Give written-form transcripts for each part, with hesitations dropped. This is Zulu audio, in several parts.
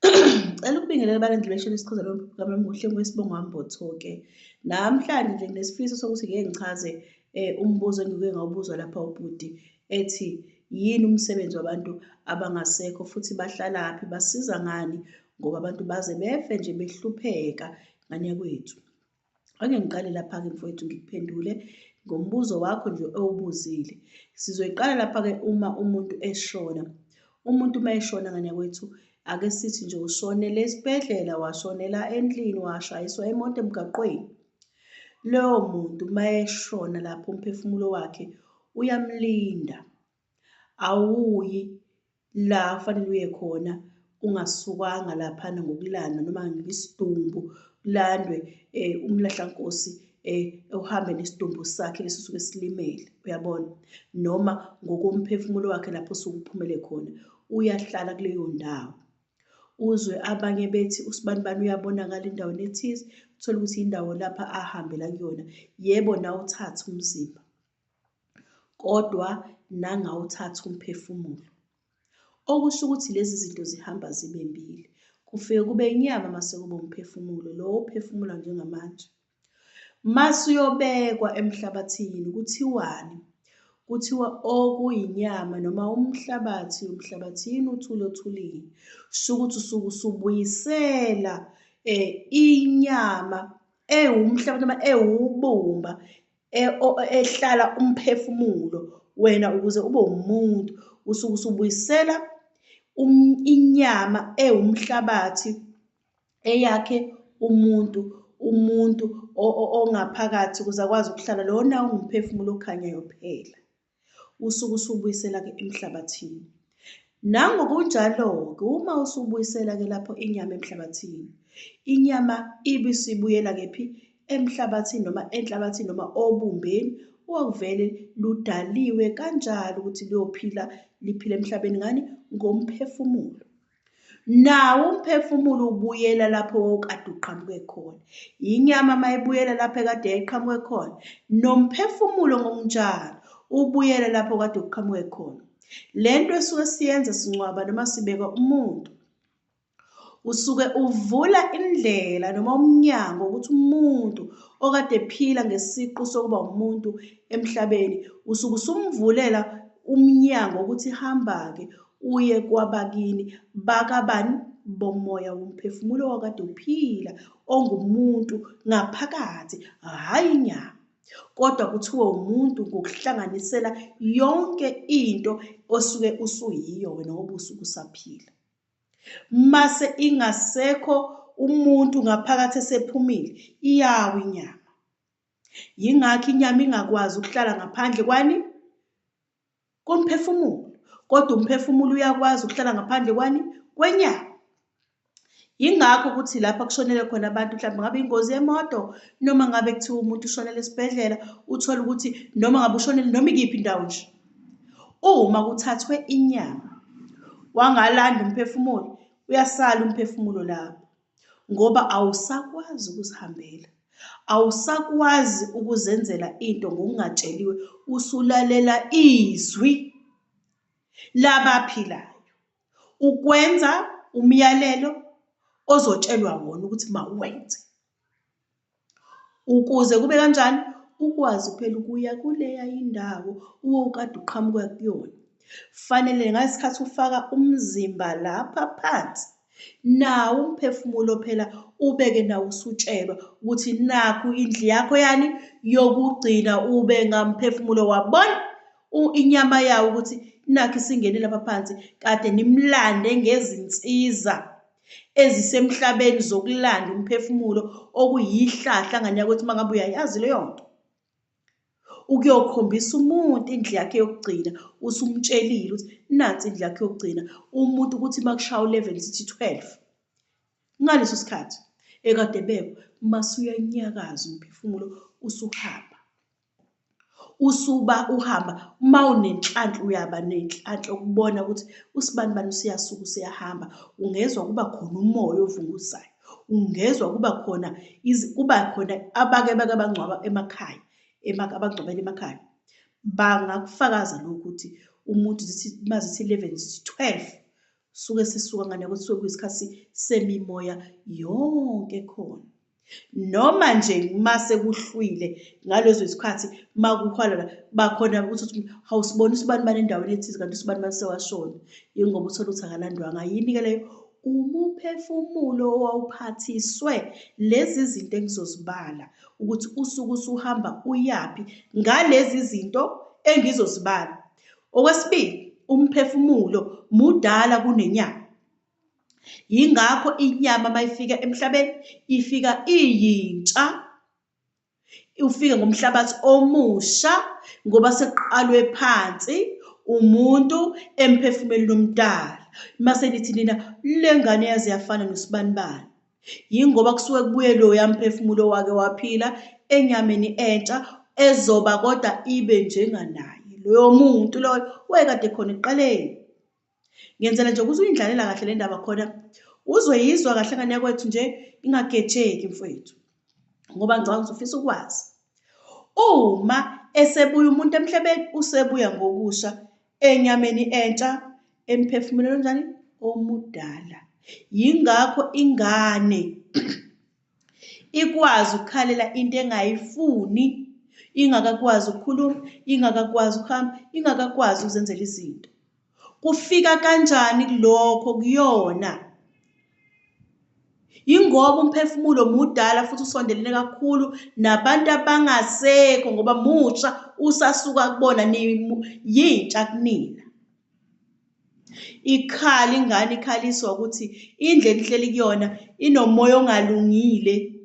Cela ukubingelela abalandeli beshelo isichaza kaMamuhle ngwesibongo Mbotho-ke. Namhlanje nje nginesifiso sokuthi ngike ngichaze umbuzo engike ngawubuzwa lapha ubhuti ethi yini umsebenzi wabantu abangasekho futhi bahlalaphi, basiza ngani ngoba abantu baze befe nje behlupheka ngane yakwethu. Ake ngiqale lapha-ke mfowethu ngikuphendule ngombuzo wakho nje owubuzile. Sizoyiqala lapha-ke uma umuntu eshona. Umuntu uma eshona ngane yakwethu, ake sithi nje ushonele esibhedlela, washonela endlini, washayiswa imoto emgaqweni. Loyo muntu uma eshona lapho umphefumulo wakhe uyamlinda, awuyi la kufanele uye khona ungasukanga laphana ngokulandwa noma ngesidumbu kulandwe umlahlankosi uhambe nesidumbu sakhe lesi suke silimele, uyabona? Noma ngokomphefumulo wakhe lapho osuke uphumele khona, uyahlala kuleyo ndawo. Uzwe abanye bethi usibanibani uyabonakala endaweni ethize, uthole ukuthi indawo lapha ahambela kuyona. Yebo, nawe uthathe umzimba kodwa nangawuthatha umphefumulo. Okusho ukuthi lezi zinto zihamba zibe mbili. Kufike kube inyama mase kube umphefumulo lo ophefumula njengamanje. Mase uyobekwa emhlabathini kuthiwani? Kuthiwa okuyinyama noma umhlabathi umhlabathini uthuli othulini. Sho ukuthi usuke usubuyisela inyama ewumhlabathi noma ewubumba ehlala umphefumulo wena ukuze ube umuntu usuke usubuyisela inyama ewumhlabathi eyakhe umuntu umuntu ongaphakathi ukuze akwazi ukuhlala lona ungumphefumulo okhanyayo phela. Usuke usubuyisela-ke emhlabathini. Nangokunjalo-ke uma usubuyisela-ke lapho inyama emhlabathini, inyama ibisibuyela kephi? Emhlabathini noma enhlabathini noma obumbeni owawuvele ludaliwe kanjalo ukuthi luyophila liphile emhlabeni ngani? Ngomphefumulo. Nawo umphefumulo ubuyela lapho wawukade uqhamuke khona. Inyama uma ibuyela lapho ekade yayiqhamuke khona, nomphefumulo ngokunjalo ubuyela lapho kade uqhamuke khona. Le nto esuke siyenza singcwaba noma sibeka umuntu, usuke uvula indlela noma umnyango ukuthi umuntu okade ephila ngesiqu sokuba umuntu emhlabeni usuke usumvulela umnyango ukuthi hamba-ke uye kwabakini bakabani bomoya womphefumulo wakade uphila ongumuntu ngaphakathi hhayi inyama kodwa kuthiwa umuntu ngokuhlanganisela yonke into osuke usuyiyo wena ngoba usuke usaphila mase ingasekho umuntu ngaphakathi esephumile iyawa inyama yingakho inyama ingakwazi ukuhlala ngaphandle kwani komphefumulo kodwa umphefumulo uyakwazi ukuhlala ngaphandle kwani kwenyama yingakho ukuthi lapha kushonele khona abantu mhlawumbe ngabe ingozi yemoto noma ngabe kuthiwa umuntu ushonele esibhedlela uthole ukuthi noma ngabe ushonele noma ikiphi indawo nje uma kuthathwe inyama wangalanda umphefumulo uyasala umphefumulo lapho ngoba awusakwazi ukuzihambela, awusakwazi ukuzenzela into ngokungatsheliwe, usulalela izwi labaphilayo ukwenza umyalelo ozotshelwa wona ukuthi mawuwenze. Ukuze kube kanjani? Ukwazi phela ukuya kuleya indawo owawukade uqhamuka kuyona. Fanele ngalesikhathi ufaka umzimba lapha phansi, nawo umphefumulo phela ubeke nawo usutshelwa ukuthi nakhu indlu yakho yani yokugcina ube ngamphefumulo wabona inyama yawo ukuthi nakhu isingene lapha phansi kade nimlande ngezinsiza ezisemhlabeni zokulanda umphefumulo okuyihlahla ngane yakwethu uma ngabe uyayazi leyo nto ukuyokhombisa umuntu indlu yakhe yokugcina usumtshelile ukuthi nansi indlu yakhe yokugcina umuntu ukuthi uma kushaya u-11 sithi 12 ngaleso sikhathi ekade bekwa mase uyanyakaza umphefumulo usuhamba Usuba uhamba uma unenhlanhla uyaba nenhlanhla ukubona ukuthi usibanibani useyasuka useyahamba, ungezwa kuba khona umoya ovunguzayo, ungezwa kuba khona kuba khona abake bake bangcwaba emakhaya, abangcwabela emakhaya. Bangakufakaza lokhu ukuthi umuntu zithi uma zithi 11 zithi 12. Suke sisuka ngane yakwethu suke kuyisikhathi semimoya yonke ekhona. Noma nje mase kuhlwile ngalezo zikhathi makuhwalala bakhona ukuthi hawu sibona usibani bani endaweni ethize kanti usibani bani sewashona. Yingoba uthole ukuthi akalandwanga. Yini-ke leyo? Umuphefumulo owawuphathiswe lezi zinto engizozibala ukuthi usuke usuhamba uyaphi ngalezi zinto engizozibala. Okwesibili, umphefumulo mudala kunenyama. Yingakho inyama mayifika emhlabeni ifika iyintsha, ufike ngomhlabathi omusha ngoba sekuqalwe phansi umuntu emphefumulweni omdala. Mase nithi nina le ngane yaze yafana nosibanibani. Yingoba kusuke kubuye loya mphefumulo owake waphila enyameni entsha ezoba kodwa ibe njenganaye loyo muntu loyo wayekade khona ekuqaleni. Ngenzela nje ukuthi uyindlalela kahle le ndaba khona uzoyizwa kahle ngane yakwethu nje ingagejeki mfowethu ngoba ngicabanga ukuthi ufisa ukwazi. Uma esebuya umuntu emhlabeni usebuya ngokusha enyameni entsha emphefumulweni onjani omudala. Yingakho ingane ikwazi ukukhalela into engayifuni ingakakwazi ukukhuluma, ingakakwazi ukuhamba, ingakakwazi ukuzenzela izinto. Kufika kanjani lokho kuyona? Yingoba umphefumulo mudala futhi usondelene kakhulu nabantu abangasekho ngoba musha usasuka kubona yintsha kunina. Ikhala ingane ikhaliswa ukuthi indlela ihleli kuyona inomoya ongalungile.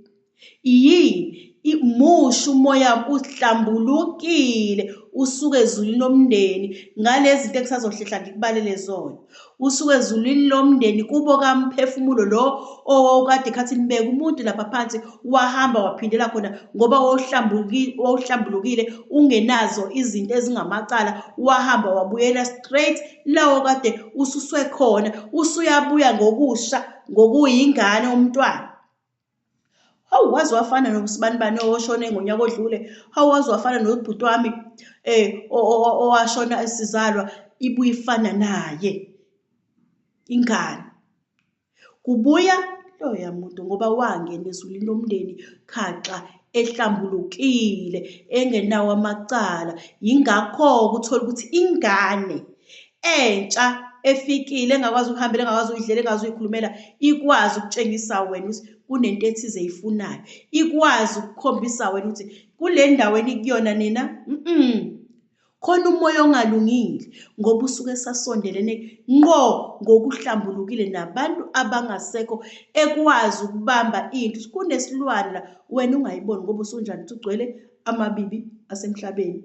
Yini? Musha umoya uhlambulukile usuke ezulwini lomndeni ngalezi zinto engisazohlehla ngikubalele zona. Usuke ezulwini lomndeni kubo kamphefumulo lo owawukade khathi nibeka umuntu lapha phansi wahamba waphindela khona ngoba wawuhlambulukile ungenazo izinto ezingamacala wahamba wabuyela straight lawo kade ususwe khona usuyabuya ngokusha ngokuyingane umntwana. Hawu waze wafana nosibanibani oshone ngonyaka odlule, hawu waze wafana nobhuti wami owashona esizalwa, ibuye ifana naye ingane. Kubuya loya muntu ngoba wangena ezulwini lomndeni khaxa ehlambulukile engenawo amacala. Yingakho-ke uthole ukuthi ingane entsha efikile engakwazi ukuhambela engakwazi ukuyidlela engakwazi ukuyikhulumela ikwazi ukutshengisa wena ukuthi kunento ethize eyifunayo ikwazi ukukhombisa wena ukuthi kule ndawo enikuyona nina khona umoya ongalungile ngoba usuke esasondelene ngqo ngokuhlambulukile nabantu abangasekho ekwazi ukubamba into kunesilwane la wena ungayiboni ngoba usunjani ukuthi ugcwele amabibi asemhlabeni.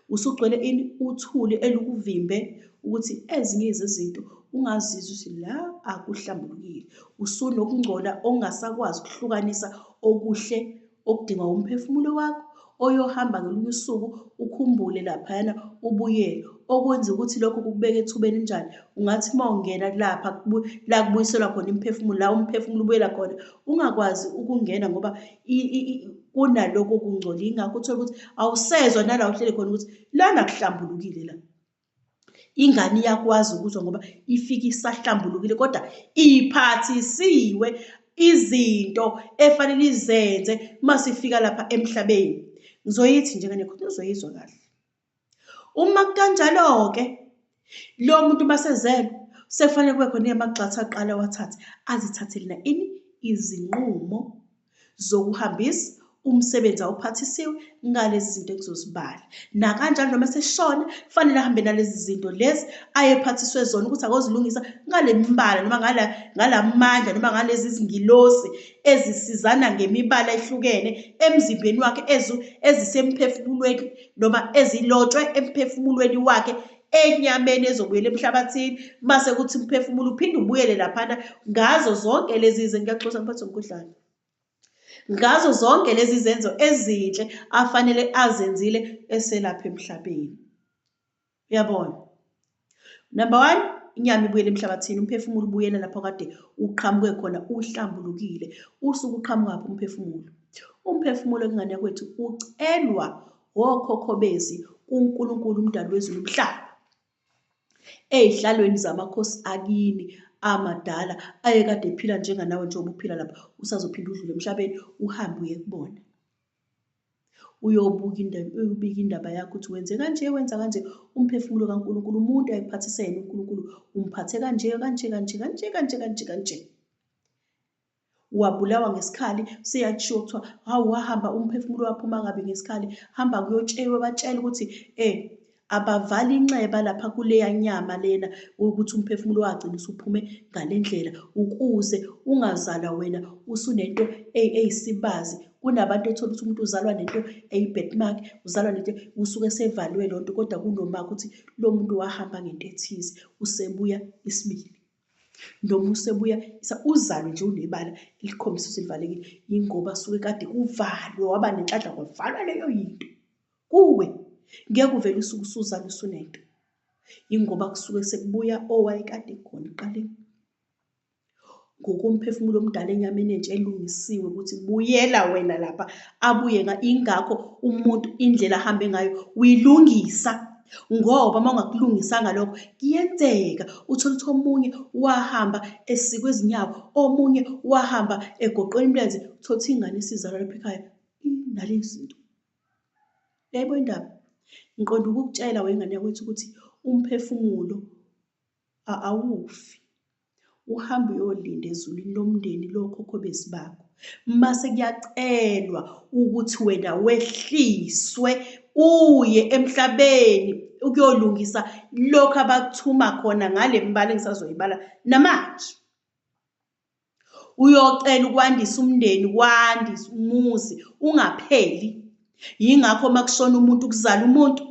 Usugcwele ini? Uthuli elukuvimbe ukuthi ezinye zezinto ungazizwa ukuthi la akuhlambulukile. Usunokungcola ongasakwazi ukuhlukanisa okuhle okudingwa umphefumulo wakho oyohamba ngelinye usuku ukhumbule laphayana ubuyele. Okwenza ukuthi lokho kukubeka ethubeni elinjani? Ungathi uma ungena lapha la kubuyiselwa khona imiphefumulo, la umphefumulo ubuyela khona, ungakwazi ukungena ngoba kunaloko kungcola. Yingakho uthole ukuthi awusezwa nala uhleli khona ukuthi lana kuhlambulukile la. Ingane iyakwazi ukuzwa ngoba ifike isahlambulukile kodwa iphathisiwe izinto efanele izenze uma sifika lapha emhlabeni. Ngizoyithi nje ngane khona uzoyizwa kahle. Uma kukanjalo-ke lo muntu masezelwe sekufanele kube khona amagxathu aqale awathathe azithathele na ini izinqumo zokuhambisa umsebenzi awuphathisiwe ngalezi zinto engizozibala. Nakanjalo noma eseshona kufanele ahambe nalezi zinto lezi ayephathiswe zona ukuthi akozilungisa ngale mibala noma ngala ngalamandla noma ngalezi zingilosi ezisizana ngemibala ehlukene emzimbeni wakhe ezisemphefumulweni noma ezilotshwe emphefumulweni wakhe enyameni ezobuyela emhlabathini mase kuthi umphefumulo uphinde ubuyele laphana ngazo zonke lezi zinto ngiyaxoxa ngiphathwe umkhuhlane ngazo zonke lezi zenzo ezinhle afanele azenzile eselapha emhlabeni. Uyabona? Number one, inyama ibuyela emhlabathini, umphefumulo ubuyela lapho kade uqhamuke khona uhlambulukile. Usuke uqhamukaphi umphefumulo? Umphefumulo ingane yakwethu ucelwa wokhokho bezi kuNkulunkulu uMdali wezulu nomhlaba. Ey'hlalweni zamakhosi akini amadala ayekade ephila njenganawe njengoba uphila lapha, usazophinde udlule emhlabeni uhambe uye kubona. Uyobuka indaba, uyobika indaba yakho ukuthi wenze kanje, wenza kanje. Umphefumulo kaNkulunkulu umuntu ayekuphathise yena uNkulunkulu umphathe kanje kanje kanje kanje kanje kanje kanje. Wabulawa ngesikhali seyakushiwo kuthiwa hawu wahamba umphefumulo waphuma kabi ngesikhali hamba kuyotshewa batshele ukuthi eh abavali inxeba lapha kuleya nyama lena ukuthi umphefumulo wagcina usuphume ngale ndlela ukuze ungazalwa wena usunento eyisibazi. Kunabantu ethola ukuthi umuntu uzalwa nento eyi-birth mark, uzalwa nento usuke sevaliwe loo nto kodwa kunomark ukuthi lo muntu wahamba ngento ethize usebuya isibili. Noma usebuya uzalwe nje unebala elikhombisa ukuthi livalekile yingoba suke kade kuvalwe waba nenhlanhla kwavalwa leyo yinto. Kuwe ngeke uvele usuke usuzalwa usunento. Yingoba kusuke sekubuya owayekade ekhona ekuqaleni. Ngokomphefumulo omdala enyameni entsha elungisiwe ukuthi buyela wena lapha abuye nga ingakho umuntu indlela ahambe ngayo uyilungisa ngoba uma ungakulungisanga lokho kuyenzeka uthole ukuthi omunye wahamba esikwe izinyawo omunye wahamba egoqwe imilenze uthole ukuthi ingane isizalwa lapha ekhaya inalezi zinto. Uyayibona indaba? Ngiqonda ukukutshela wengane yakwethu ukuthi umphefumulo awufi. Uhamba uyolinda ezulwini lomndeni lokhokho bezibakho. Mase kuyacelwa ukuthi wena wehliswe uye emhlabeni ukuyolungisa lokhu abakuthuma khona ngale mibala engisazoyibala namanje. Uyocela ukwandisa umndeni, wandise umuzi ungapheli. Yingakho uma kushona umuntu kuzala umuntu.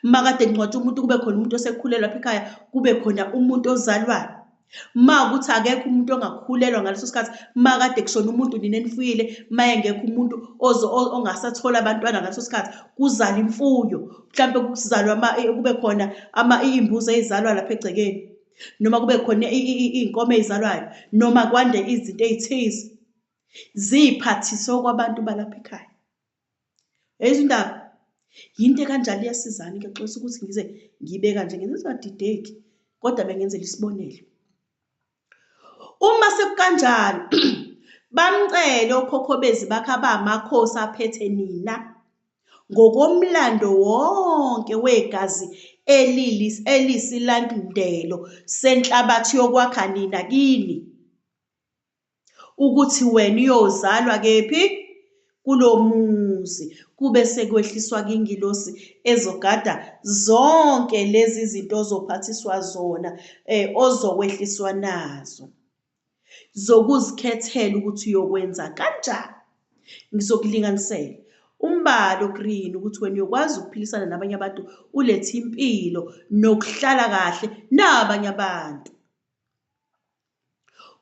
Uma kade kungcwatshwa umuntu kube khona umuntu osekhulelwa lapha ekhaya, kube khona umuntu ozalwayo. Uma ukuthi akekho umuntu ongakhulelwa ngaleso sikhathi, uma kade kushona umuntu nina enifuyile, uma engekho umuntu ongasathola abantwana ngaleso sikhathi, kuzale imfuyo. Mhlampe kuzalwe kube khona iy'mbuzi ey'zalwa lapha egcekeni. Noma kube khona iy'nkomo ey'zalwayo noma kwande izinto ey'thize ziy'phathise okwabantu balapha ekhaya. Uyayizwa indaba? Yinto ekanjalo iyasizana ngiyaxolisa ukuthi ngize ngibe kanje ngenza singadideki kodwa bengenzela isibonelo. Uma sekukanjalo bamcele okhokhobezi bakhe abamakhosi aphethe nina ngokomlando wonke wegazi elisilandelo senhlabathi yokwakha nina kini ukuthi wena uyozalwa kephi kulomuzi kube sekwehliswa ingilosi ezogada zonke lezi zinto ozophathiswa zona eh ozokwehliswa nazo zokuzikhethela ukuthi uyokwenza kanjani. Ngizokulinganisela umbala ogreen ukuthi wena uyokwazi ukuphilisana nabanye abantu ulethe impilo nokuhlala kahle nabanye abantu.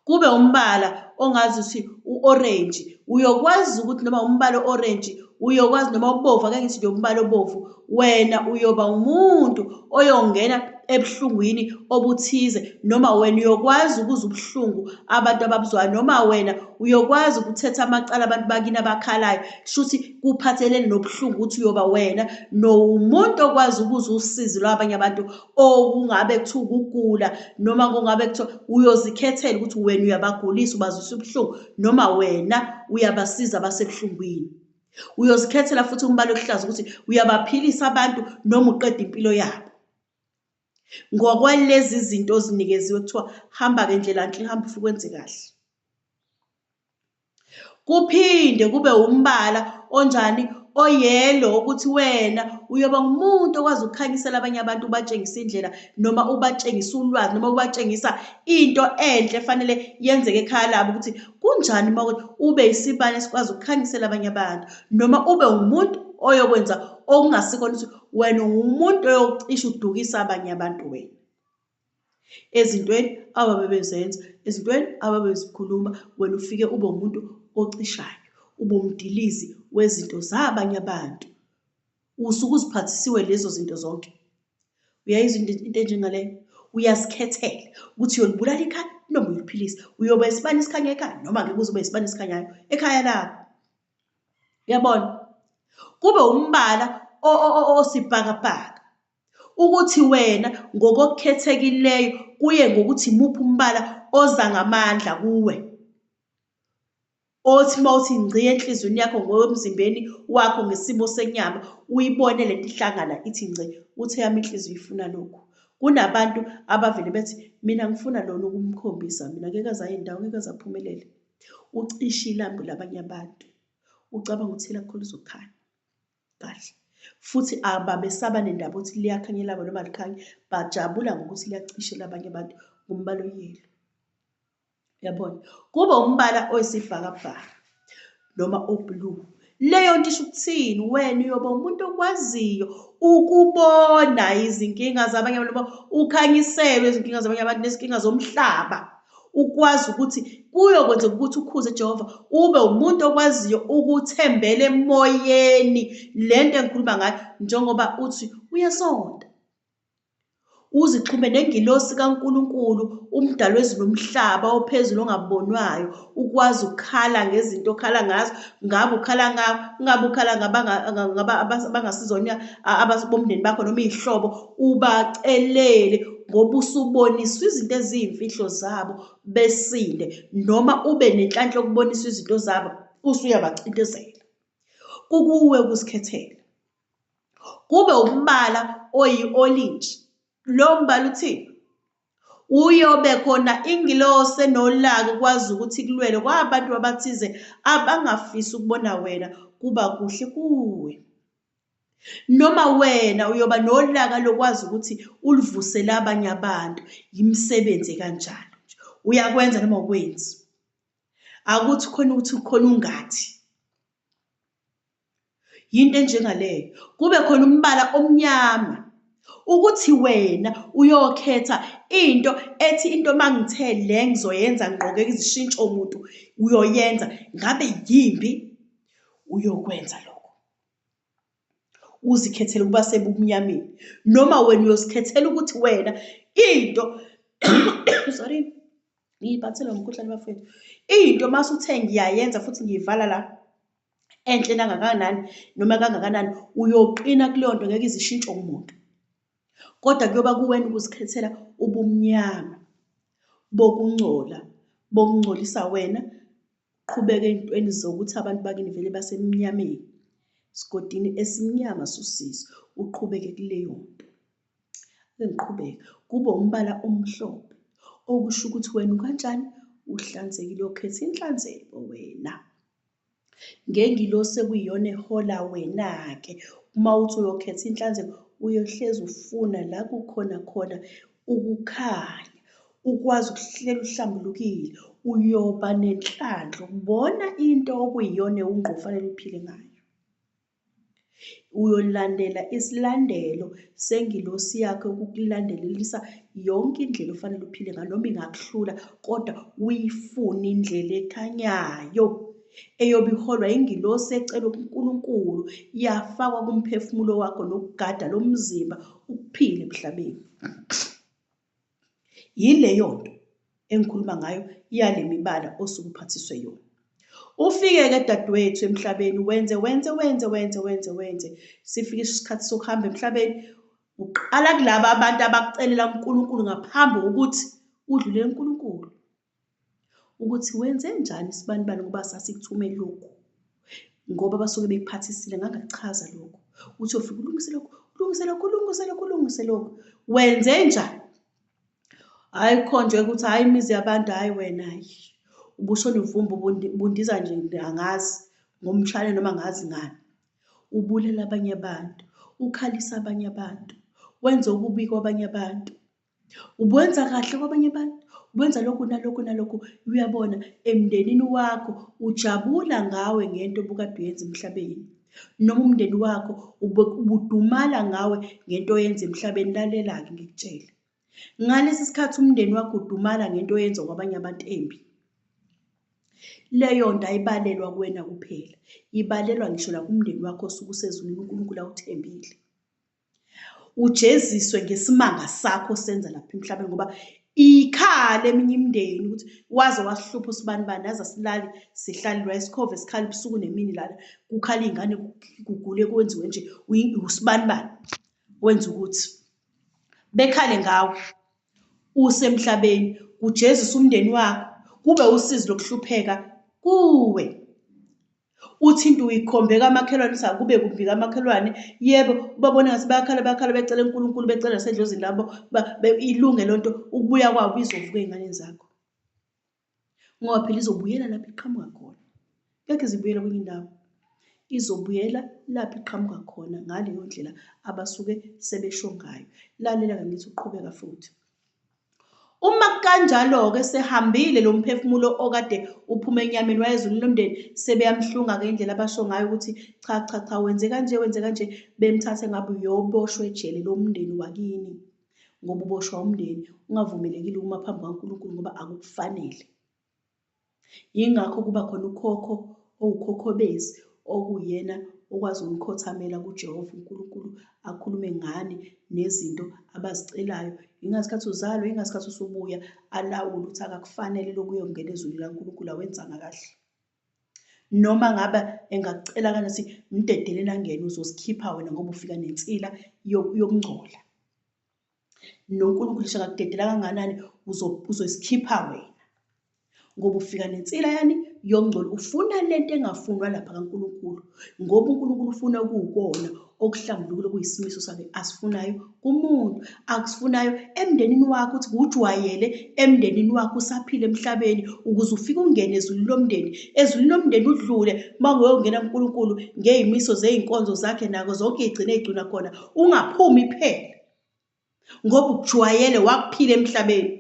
Kube umbala ongazi ukuthi u-orange uyokwazi ukuthi noma umbala o-orange uyokwazi noma ubovu ake ngithi nje umbala obovu wena uyoba umuntu oyongena ebuhlungwini obuthize noma wena uyokwazi ukuzwa ubuhlungu abantu ababuzwayo noma wena uyokwazi ukuthetha amacala abantu bakini abakhalayo shuthi kuphathelene nobuhlungu ukuthi uyoba wena nomuntu okwazi ukuzwa usizi lwabanye abantu okungabe kuthiwa ukugula noma kungabe kuthiwa uyozikhethela ukuthi wena uyabagulisa ubazwisa ubuhlungu noma wena uyabasiza abasebuhlungwini. Uyozikhethela futhi umbala oluhlaza ukuthi uyabaphilisa abantu noma uqeda impilo yabo. Ngokwalezi zinto ozinikeziwe kuthiwa hamba-ke ndlela nhle hamba ufike wenze kahle. Kuphinde kube umbala onjani oyelo ukuthi wena uyoba ngumuntu okwazi ukukhanyisela abanye abantu ubatshengisa indlela noma ubatshengisa ulwazi noma ubatshengisa into enhle efanele yenzeke ekhaya labo ukuthi kunjani uma ube isibani esikwazi ukukhanyisela abanye abantu noma ube umuntu oyokwenza okungasikona ukuthi wena ungumuntu oyocishe udukisa abanye abantu wena. Ezintweni ababebezenza, ezintweni ababezikhuluma, wena ufike ube umuntu ocishayo, ube umdilizi wezinto zabanye abantu. Usuke uziphathisiwe lezo zinto zonke. Uyayizwa into enjengaleyo? Uyazikhethela ukuthi uyolibulala ikhaya noma uyoliphilisa. Uyoba isibani esikhanya ekhaya noma ngeke uze ube isibani esikhanyayo ekhaya lakho. Uyabona? Kube umbala osibhakabhaka. Ukuthi wena ngokokhethekileyo kuye ngokuthi imuphi umbala oza ngamandla kuwe. Othi uma uthi ngci enhliziyweni yakho ngokwemzimbeni wakho ngesimo senyama uyibone lento ihlangana ithi ngci uthi eyami inhliziyo ifuna lokhu. Kunabantu abavele bethi mina ngifuna lona ukumkhombisa mina ngeke aze aye ndawo ngeke aze aphumelele. Ucishe ilambu labanye abantu ucabanga ukuthi elakho lizokhanya kahle. Futhi ababesaba nendaba ukuthi liyakhanya elabo noma alikhanyi bajabula ngokuthi liyacishe labanye abantu ngombala oyelo. Uyabona? Kube umbala oyisibhakabhaka noma o-blue. Leyo nto isho ukuthini? Wena uyoba umuntu okwaziyo ukubona izinkinga zabanye abantu noma ukhanyiselwe izinkinga zabanye abantu nezinkinga zomhlaba. Ukwazi ukuthi kuyokwenzeka ukuthi ukhuze Jehova ube umuntu okwaziyo ukuthembela emoyeni le nto engikhuluma ngayo njengoba uthi uyasonta. Uzixhume nengilosi kaNkulunkulu, uMdali wezulu nomhlaba ophezulu ongabonwayo, ukwazi ukukhala ngezinto okhala ngazo, ngabe ukhala ngawe, ngabe ukhala abangasizona bomndeni bakho noma iy'hlobo, ubacelele ngoba usuboniswa izinto eziyimfihlo zabo besinde noma ube nenhlanhla yokuboniswa izinto zabo usuyabacindezela. Kukuwe ukuzikhethela. Kube umbala oyi-olintshi. Lowo mbala uthini? Uyobe khona ingilosi enolaka ukwazi ukuthi ikulwele kwabantu abathize abangafisi ukubona wena kuba kuhle kuwe. Noma wena uyoba nolaka lokwazi ukuthi ulivusele abanye abantu. Yimisebenzi ekanjalo nje. Uyakwenza noma awukwenzi. Akuthi khona ukuthi khona ungathi. Yinto enjengaleyo. Kube khona umbala omnyama ukuthi wena uyokhetha into ethi into mangithe le ngizoyenza ngqoke izishintsho muntu uyoyenza ngabe yimbi uyokwenza lokho. Uzikhethele ukuba sebumnyameni noma wena uyozikhethela ukuthi wena into sorry ngiyiphathele umkhuhlane bafethu into masuthe ngiyayenza futhi ngiyivala la enhle nangakanani noma kangakanani uyoqina kuleyo nto ngeke izishintshe umuntu kodwa kuyoba kuwena ukuzikhethela ubumnyama bokungcola bokungcolisa wena qhubeka ey'ntweni zokuthi abantu bakini vele basemnyameni sigodini esimnyama sosizi uqhubeke kuleyo nto. Ake ngiqhubeke kube umbala omhlophe okusho ukuthi wena ukanjani uhlanzekile uyokhetha inhlanzeko wena. Ngengilosi ekuyiyona ehola wena-ke uma uthi uyokhetha inhlanzeko uyohlezi ufuna la kukhona khona ukukhanya ukwazi ukuhlela uhlambulukile uyoba nenhlanhla ukubona into okuyiyona ewungqo ofanele uphile ngayo. Uyolandela isilandelo sengilosi yakho ukukulandelelisa yonke indlela ofanele uphile ngayo noma ingakuhlula kodwa uyifune indlela ekhanyayo eyobe iholwa ingilosi ecelwe kuNkulunkulu yafakwa kumphefumulo wakho nokugada lo mzimba ukuphila emhlabeni. Yileyo nto engikhuluma ngayo yale mibala osuke uphathiswe yona. Ufike-ke dadewethu emhlabeni wenze wenze wenze wenze wenze wenze sifike isikhathi sokuhamba emhlabeni uqala kulaba abantu abakucelela uNkulunkulu ngaphambi kokuthi udlule uNkulunkulu ukuthi wenze njani sibanibani ngoba sasikuthume lokhu ngoba basuke bekuphathisile ngangakuchaza lokhu uthi ufike ulungise lokhu ulungise lokhu ulungise lokhu ulungise lokhu wenze njani hhayi khonjwe ukuthi hhayi imizi yabantu hhayi wena hhayi ubushona uvumba ubundiza nje angazi ngomshane noma ngazi ngani ubulela abanye abantu ukhalisa abanye abantu wenza okubi kwabanye abantu Ubenza kahle kwabanye abantu, ubenza lokhu nalokhu nalokhu. Uyabona emndenini wakho ujabula ngawe ngento obukade uyenza emhlabeni. Noma umndeni wakho ubudumala ngawe ngento oyenza emhlabeni. Lalela-ke ngikutshele. Ngalesi sikhathi umndeni wakho udumala ngento oyenza kwabanye abantu embi. Leyo nto ayibalelwa kuwena kuphela, ibalelwa ngisho nakumndeni wakho osuke usezulwini uNkulunkulu awuthembile. Ujeziswe ngesimanga sakho osenza lapha emhlabeni ngoba ikhala eminye imindeni ukuthi waze wasihlupha usibanibani aze asilali sihlalelwa isikhova esikhala ubusuku nemini lana kukhala iy'ngane kugule kwenziwe nje usibanibani wenza ukuthi. Bekhale ngawe usemhlabeni, kujezise umndeni wakho, kube usizi lokuhlupheka kuwe. Uthi into uyikhombe kamakhelwane uthi akube kumbi kamakhelwane, yebo ubabone ngathi bayakhala bayakhala becela uNkulunkulu becela nasedlozini labo ilunge lonto ukubuya kwabo izovuka ey'nganeni zakho. Ngoba phela izobuyela lapho iqhamuka khona. Ngeke izibuyele kwenye indawo. Izobuyela lapho iqhamuka khona ngaleyo ndlela abasuke sebesho ngayo. Lalela-ke ngithi uqhubeka futhi. Uma kukanjalo-ke sehambile lo mphefumulo okade uphuma enyameni wayezulwini lomndeni, sebeyamhlunga-ke indlela abasho ngayo ukuthi cha cha cha wenze kanje wenze kanje, bemthathe ngabe uyoboshwa ejele lomndeni wakini ngoba uboshwa umndeni ungavumelekile ukuma phambi kukaNkulunkulu ngoba akukufanele. Yingakho kuba khona ukhokho owukhokhobezi okuwuyena okwazi ukukhothamela kuJehova uNkulunkulu akhulume ngani nezinto abazicelayo. Yingasikhathi uzalwa, yingasikhathi usubuya alawule ukuthi akakufanele lokhu uyongena ezulwini likaNkulunkulu awenzanga kahle. Noma ngabe engakucela kanjani ukuthi mdedeleni angene uzosikhipha wena ngoba ufika nensila yokungcola. NoNkulunkulu ngisho angakudedela kangakanani uzosikhipha wena ngoba ufika nensila yani yokungcola ufuna lento engafunwa lapha kaNkulunkulu ngoba uNkulunkulu ufuna okuwukona okuhlambulukile okuyisimiso sakhe asifunayo kumuntu akusifunayo emndenini wakho ukuthi kujwayele emndenini wakho usaphila emhlabeni ukuze ufike ungene ezulwini lomndeni ezulwini lomndeni udlule uma uyongena kuNkulunkulu ngey'miso zey'nkonzo zakhe nako zonke iy'gcine ey'gcinwa khona ungaphumi phela ngoba ukujwayele wakuphila emhlabeni.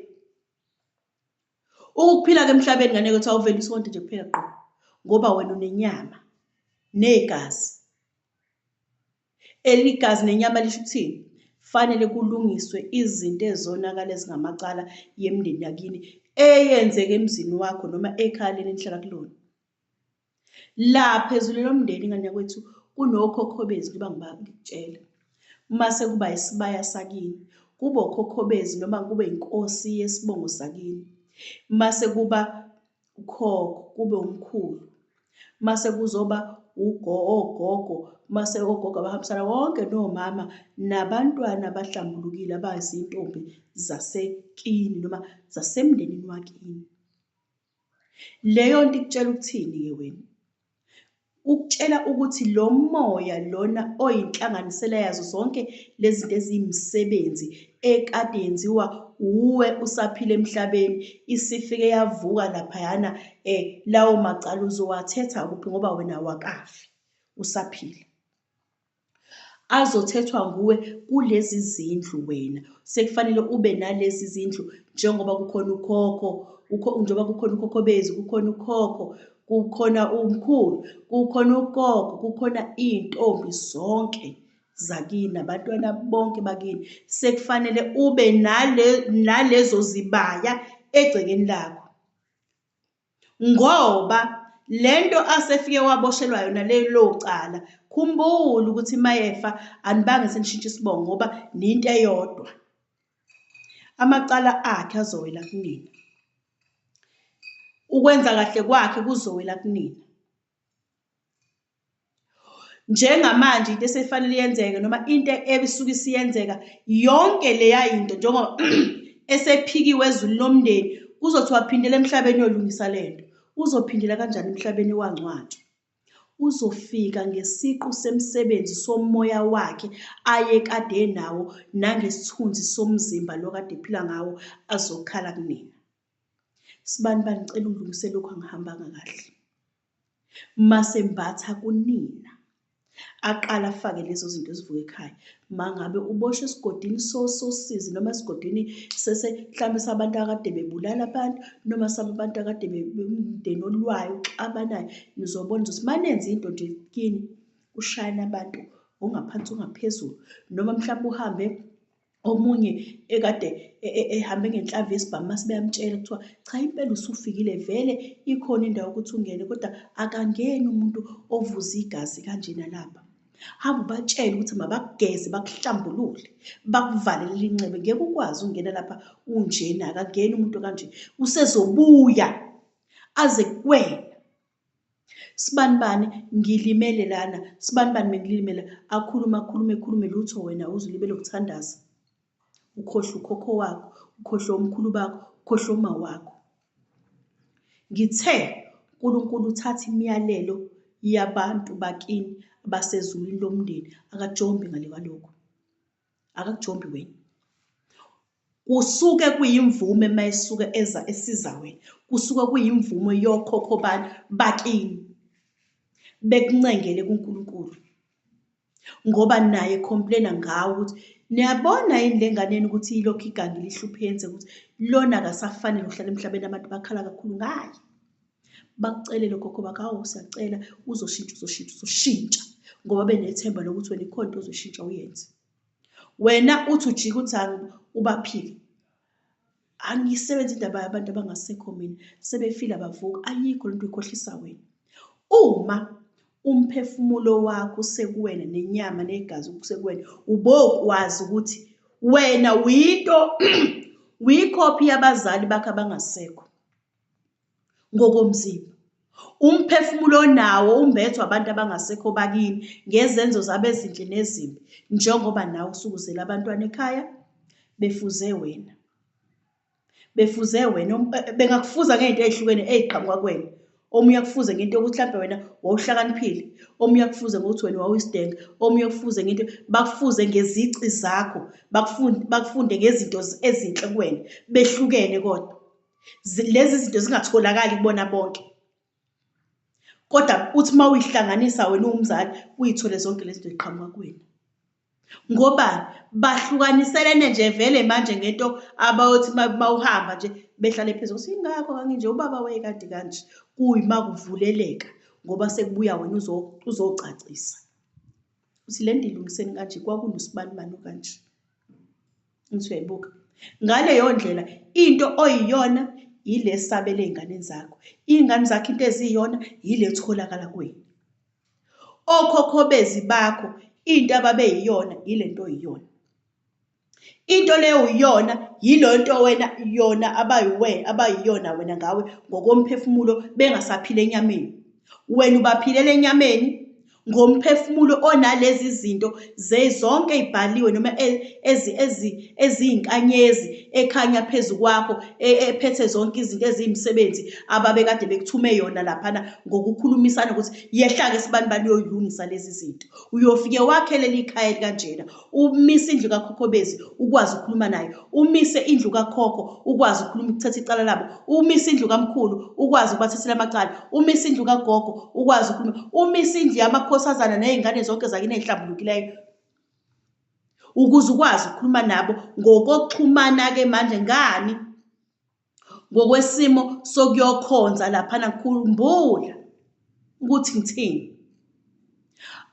Ukuphila ke emhlabeni ngane kwethu awuveli usonte nje kuphela qo ngoba wena unenyama negazi. Eligazi nenyama lisho ukuthini? Fanele kulungiswe izinto ezonakala ezingamacala yemndeni yakini eyenzeke emzini wakho noma ekhaya leni enihlala kulona. La phezulu lomndeni ngane yakwethu kunokhokhobezi njengoba ngikutshela. Mase kuba isibaya sakini, kube okhokhobezi noma kube inkosi yesibongo sakini. Mase kuba ukhokho, kube umkhulu. Mase kuzoba ogogo, mase ogogo abahambisana wonke nomama nabantwana abahlambulukile abazintombi zasekini noma zasemndenini wakini. Leyo nto ikutshela ukuthini-ke wena? Ukutshela ukuthi lo moya lona oyinhlanganisela yazo zonke lezi zinto eziyimisebenzi ekade yenziwa uwe usaphila emhlabeni, isifike yavuka laphayana lawo macala uzowathetha kuphi ngoba wena awakafi, usaphila. Azothethwa nguwe kulezi zindlu wena sekufanele ube nalezi zindlu njengoba kukhona ukhokho njengoba kukhona ukhokhobezi kukhona ukhokho kukhona umkhulu kukhona ugogo kukhona iy'ntombi zonke zakini nabantwana bonke bakini sekufanele ube nale nalezo zibaya egcekeni lakho. Ngoba lento asefike waboshelwa yona lelo cala, khumbula ukuthi mayefa anibange senishintsha isibongo ngoba ninto eyodwa. Amacala akhe azowela kunina. Ukwenza kahle kwakhe kuzowela kunina. Njengamanje into esefanele yenzeke noma into ebisuke isiyenzeka yonke leya into njengoba esephikiwe ezulwini lomndeni kuzothiwa phindela emhlabeni uyolungisa le nto. Uzophindela kanjani emhlabeni wangcwatshwa? Uzofika ngesiqu semsebenzi somoya wakhe ayekade enawo nangesithunzi somzimba lo kade ephila ngawo azokhala kunina. Sibanibani ngicela ungilungise lokhu angihambanga kahle. Masembatha kunina aqale afake lezo zinto ezivuka ekhaya. Mangabe uboshwe esigodini sosizi noma esigodini mhlampe sabantu akade bebulala abantu noma sabantu akade umndeni olwayo oxabanayo, nizobona ukuthi manenza into nje kini kushayana abantu ongaphansi ongaphezulu noma mhlampe uhambe Omunye ekade e, e, ehambe ngenhlamvu yesibhamu mase beyamtshela kuthiwa cha impela usufikile vele ikhona indawo ukuthi ungene kodwa akangeni umuntu ovuza igazi kanjena lapha. Hamba ubatshele ukuthi mabakugeze bakuhlambulule bakuvalele inxeba ngeke ukwazi ukungena lapha unjena akangeni umuntu kanje usezobuya aze kuwena. Sibanibani ngilimele lana, sibanibani bengilimele. Akhulume akhulume ekhulume lutho wena uze ulibele ukuthandaza. Ukhohlwe ukhokho wakho, ukhohlwe omkhulu bakho, ukhohlwe uma wakho. Ngithe uNkulunkulu uthatha imiyalelo yabantu bakini abasezulwini lomndeni, akajombi ngale kwalokho. Akakujombi wena. Kusuke kuyimvume mayisuke eza esiza wena, kusuke kuyimvume yokhokho bani bakini bekuncengele kuNkulunkulu. Ngoba naye complaina ngawe ukuthi niyabona yini le nganeni ukuthi ilokhu igangile ihluphe yenze ukuthi lona akasafanele ukuhlala emhlabeni abantu bakhala kakhulu ngaye. Bakucelele okhokho bakho, hawu siyacela uzoshintsha uzoshintsha uzoshintsha ngoba benethemba lokuthi wena ikhona into ozoyishintsha uyenze. Wena uthi ujika uthi ubaphike. Angiyisebenzi indaba yabantu abangasekho mina, sebefile abavuki, ayikho lento uyikhohlisa wena. Uma umphefumulo wakho usekuwena nenyama negazi kusekuwena, ubokwazi ukuthi wena uyinto uyikhophi yabazali bakho abangasekho ngokomzimba. Umphefumulo onawo umbethwa abantu abangasekho bakini ngezenzo zabo ezinhle nezimbi, njengoba nawe usukuzele abantwana ekhaya befuze wena. Befuze wena, bengakufuza ngey'nto ey'hlukene ey'qhamuka kuwena. Omunye akufuze ngento yokuthi mhlampe wena wawuhlakaniphile, omunye akufuze ngokuthi wena wawuyisidenge, omunye akufuze ngento, bakufuze ngezici zakho, bakufunde ngezinto ezinhle kuwena, behlukene kodwa. Lezi zinto zingatholakali kubona bonke. Kodwa uthi uma uyihlanganisa wena uwumzali uyithole zonke lezi zinto ziqhamuka kuwena. Ngobani? Bahlukaniselene nje vele manje ngento abayothi mawuhamba nje behlale phezulu ukuthi ingakho nganginje ubaba wayekade kanje. Kuyima kuvuleleka ngoba sekubuya wena uzocacisa. Uthi le nto ilungiseni kanje kwakunosibanibani okanje. Ngithi uyayibuka. Ngaleyo ndlela into oyiyona yile esabele ey'nganeni zakho. Iy'ngane zakho into eziyiyona yile etholakala kuwena. Okhokhobezi bakho into ababeyiyona yile nto oyiyona. Into leyo uyiyona yilo nto wena yona abayiwe abayiyona wena ngawe ngokomphefumulo bengasaphila enyameni. Wena ubaphilela enyameni ngomphefumulo onalezi zinto zonke ey'bhaliwe noma e, ezi ezi eziyinkanyezi ekhanya phezu kwakho e, ephethe zonke izinto eziyimisebenzi ababekade bekuthume yona laphana ngokukhulumisana ukuthi yehla-ke sibanibani uyoyilungisa lezi zinto uyofike wakhe leli khaya elikanjena umise indlu kakhokhobezi ukwazi ukukhuluma naye umise indlu kakhokho ukwazi ukukhuluma ukuthatha icala labo umise indlu kamkhulu ukwazi ukubathathela amacala umise indlu kagogo ukwazi ukukhuluma umise indlu yamakhosazana nezingane zonke zakini ezihlambulukileyo ukuze ukwazi ukukhuluma nabo ngokokuxhumana-ke manje ngani ngokwesimo sokuyokhonza laphana khumbula ukuthi ngithini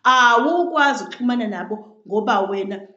awukwazi ukuxhumana nabo ngoba wena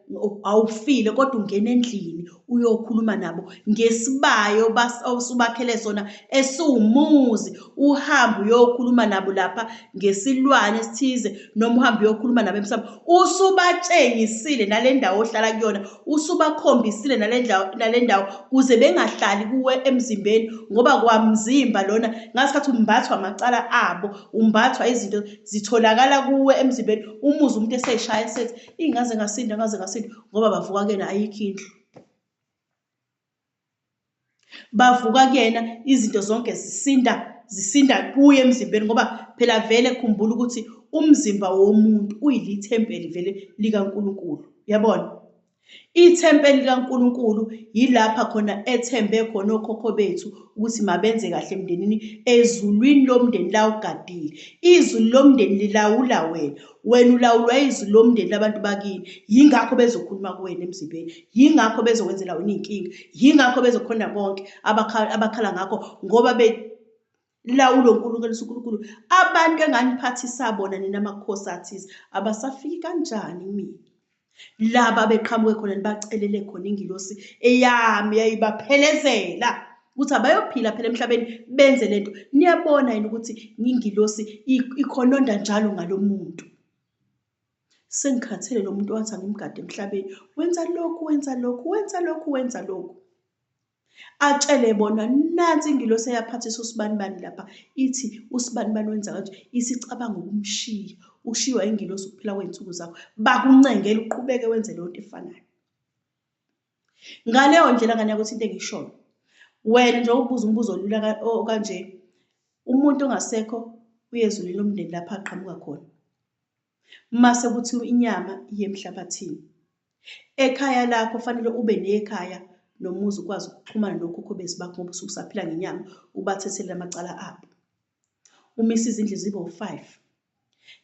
awufile kodwa ungena endlini uyokhuluma nabo ngesibayo osubakhele sona esiwumuzi uhambe uyokhuluma nabo lapha ngesilwane esithize noma uhambe uyokhuluma nabo emsamo usubatshengisile nale ndawo ohlala kuyona usubakhombisile nale ndawo kuze bengahlali kuwe emzimbeni ngoba kwamzimba lona ngasikhathi umbathwa amacala abo umbathwa izinto zitholakala kuwe emzimbeni umuzwe umuntu eseyishaya esethi ingaze ngasinda ngaze ngasinda ngoba bavuka kuyena ayikho indlu bavuka kuyena izinto zonke zisinda zisinda kuye emzimbeni ngoba phela vele khumbula ukuthi umzimba womuntu uyilithempeli vele likaNkulunkulu yabona ithempeli likaNkulunkulu yilapha khona ethembe khona okhokho bethu ukuthi mabenze kahle emndenini ezulwini lomndeni la ugadile izulu lomndeni lilawula wena Wena ulawulwa izwi lomndeni labantu bakini. Yingakho bezokhuluma kuwena emzimbeni. Yingakho bezokwenzela wena iy'nkinga. Yingakho bezokhona konke abakhala ngakho ngoba belawulwa uNkulunkulu uNkulunkulu. Abantu enganiphathisa bona nina makhosi athize abasafiki kanjani kumina? Laba beqhamuke khona nibacelele khona ingilosi eyami yayibaphelezela ukuthi abayophila phela emhlabeni benze lento. Niyabona yini ukuthi ingilosi ikhononda njalo ngalo muntu. Sengikhathele lo muntu wathi angimgade emhlabeni, wenza lokhu, wenza lokhu, wenza lokhu, wenza lokhu. Atshele bona nansi ingilosi eyaphathisa usibanibani lapha ithi usibanibani wenza kanje isicabanga ukumshiya ushiywa ingilosi ukuphila kwey'nsuku zakho bakuncengela uqhubeke wenze leyo nto efanayo. Ngaleyo ndlela ngane yakuthi into engiyishoyo, wena nje ubuza umbuzo olula kanje, umuntu ongasekho uyezulwini lomndeni lapho aqhamuka khona. Mase kuthiwa inyama iye emhlabathini. Ekhaya lakho fanele ube nekhaya nomuzi ukwazi ukuxhumana nokhokhobezi bakho ngoba usuke usaphila ngenyama ubathethelele amacala abo. Umise izindlu zibe u-five.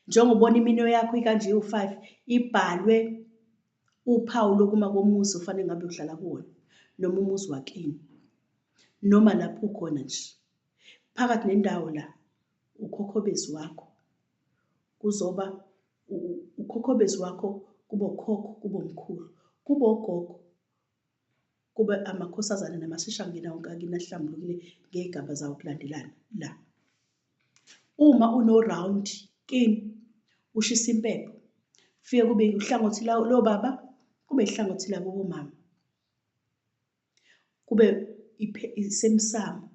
Njengoba ubona iminwe yakho ikanje iwu-five, ibhalwe uphawu lokuma komuzi ofanele ngabe uhlala kuwona noma umuzi wakini noma lapho ukhona nje. Phakathi nendawo la ukhokhobezi wakho kuzoba ukhokhobezi wakho kube ukhokho kube umkhulu kube ugogo kube amakhosazane namasishangena wonke akini ahlambulukile ngey'gaba zawo kulandelana la. Uma uno-round kini ushisa impepho, kufike kube uhlangothi lobaba kube ihlangothi labo bomama. Kube isemsamo.